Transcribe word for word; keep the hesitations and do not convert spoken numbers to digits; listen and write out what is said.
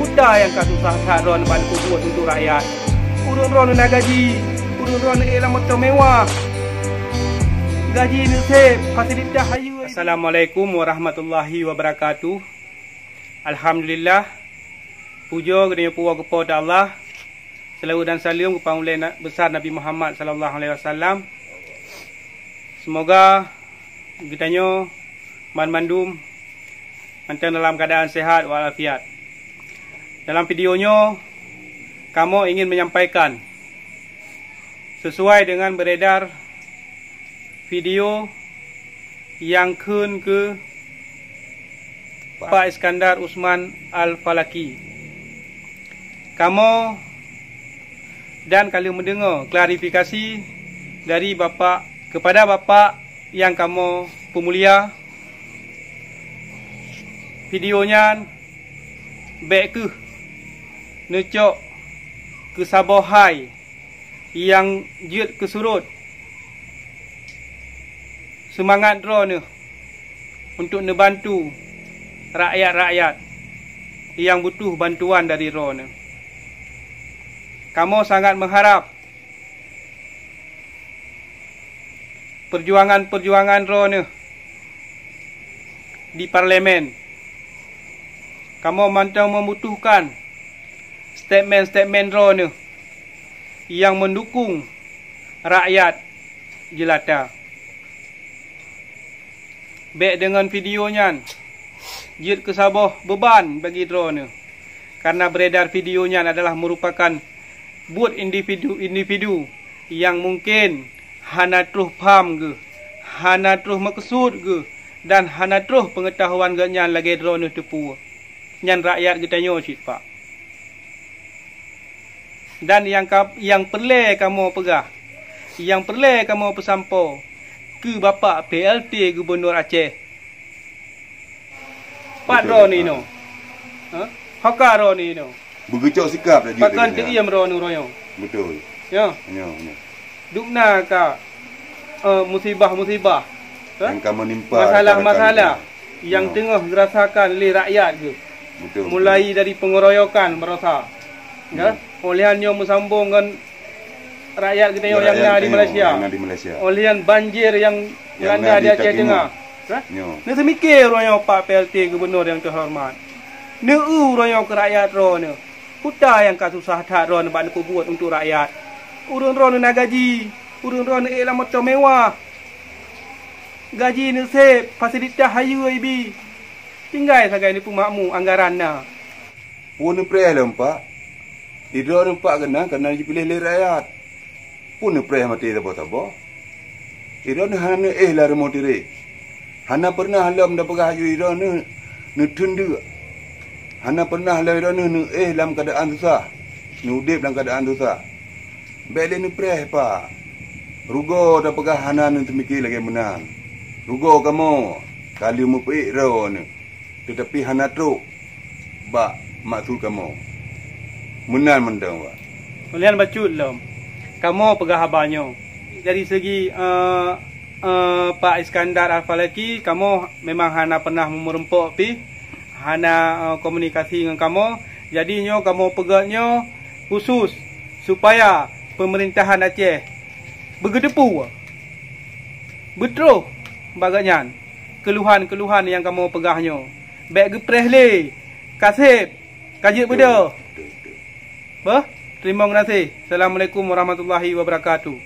Peue nyang ka susah that droeneuh ban peubuet untuk rakyat. Ureuëng droeneuh na gaji, ureuëng droeneuh ék lam moto mewah. Gaji neuh sép, fasilitas hayeue. Assalamualaikum warahmatullahi wabarakatuh. Alhamdulillah. Pujoe geutanyoe puwoe keu Po teu Allah. Seulaweuet dan saleuem keu Panghulée na-, Besar Nabi Muhammad sallallahu alaihi wasallam. Seumoga geutanyoe banmandum mantong dalam keuadaan sehat walafiat. Dalam video nyoe, kamoe ingin menyampaikan, sesuai dengan beredar video nyang kheun keu Pak Iskandar Usman Al-Falaki. Kamoe dan ka lheueh meudeungoe klarifikasi dari Bapak, kepada Bapak nyang kamoe peumulia. Video nyan bék kheueh neucok keu saboh hai nyang jeuet keu surot seumangat droeneuh untuk neubantu rakyat-rakyat nyang butuh bantuan dari droeneuh. Kamoe sangat meuharab peujuangan-peujuangan droeneuh di parlemen. Kamoe mantong membutuhkan statement-statement droeneuh nyang meudukung rakyat jelata. Bék deungon video nyan jeuet keu saboh beuban bagi droeneuh, karena beredar video nyan adalah merupakan buet individu-individu nyang mungken hana troh pham geuh, hana troh meukeusut geuh, dan hana troh peungeutahuan geuhnyan lagée droeneuh teupeue. Nyan rakyat geutanyoe cit, Pak. Dan nyang ka, nyang peureulée kamoe peugah, nyang peureulée kamoe peusampoe keu Bapak P L T Gubunur Aceh. Pat droeneuh inoe? Ha? Hoka droeneuh inoe? Beugeucok sikap laju. Pakon teuiem droeneuh uroe nyoe? Betul. Ya. Ya, ya. Dubna ka, eh, musibah-musibah, eh? Nyang ka menimpa masalah-masalah nyang teungoh dirasakan lé rakyat geuh. Betul, betul. Mulai dari pengeroyokan barosa, ya. Hmm. Oleh nyan nyoe meusambong ngon rakyat geutanyoe nyang na di Malaysia. Nyang na di Malaysia. Oleh nyan banjir nyang melanda di Aceh Teungoh. Hah? Nyoe. Neuseumike uroe nyoe Pak P L T Gubunur nyang teuhoreumat. Neueu uroe nyoe keu rakyat droeneuh. Peue nyang ka susah that droeneuh bak neupeubuet untuk rakyat. Ureuëng droeneuh na gaji, ureuëng droeneuh ék lam moto mewah. Gaji neuh sép, fasilitas hayeue ibi. Tinggai sagai neupeumakmu anggaran na. Peue neupreh lom, Pak? Droeneuh Pak keunan, keunan jipiléh lé rakyat. Peue neupreh maté saboh-saboh? Droeneuh hana neuéh lam rumoh tirée. Hana peureunah lom tapeugah aju droeneuh neuteundeuk. Hana peureunah lom droeneuh neuéh lam keuadaan susah, neuudeb lam keuadaan susah. Bék lé neupreh, Pak. Rugoe tapeugah hana neuteumike lagée meunan. Rugoe kamoe ka lheueh meupeuék droeneuh. Teutapi hana trok bak maksud kamoe. Meunan mantong, Pak. Ulôn bacut lom. Kamoe peugah haba nyoe. Dari segi, eh, eh, Pak Iskandar Al-Falaki, kamoe memang hana pernah meureumpok pih, hana, eh, komunikasi ngon kamoe. Jadi nyoe kamoe peugét nyoe khusus supaya pemerintahan Aceh beugeuteupeue, beutroh bak geuhnyan keuluhan-keuluhan nyang kamoe peugah nyoe. Bék geupreh lé, ka sép, ka jeuet beudôh. Beuh, teurimong gaséh. Assalamualaikum warahmatullahi wabarakatuh.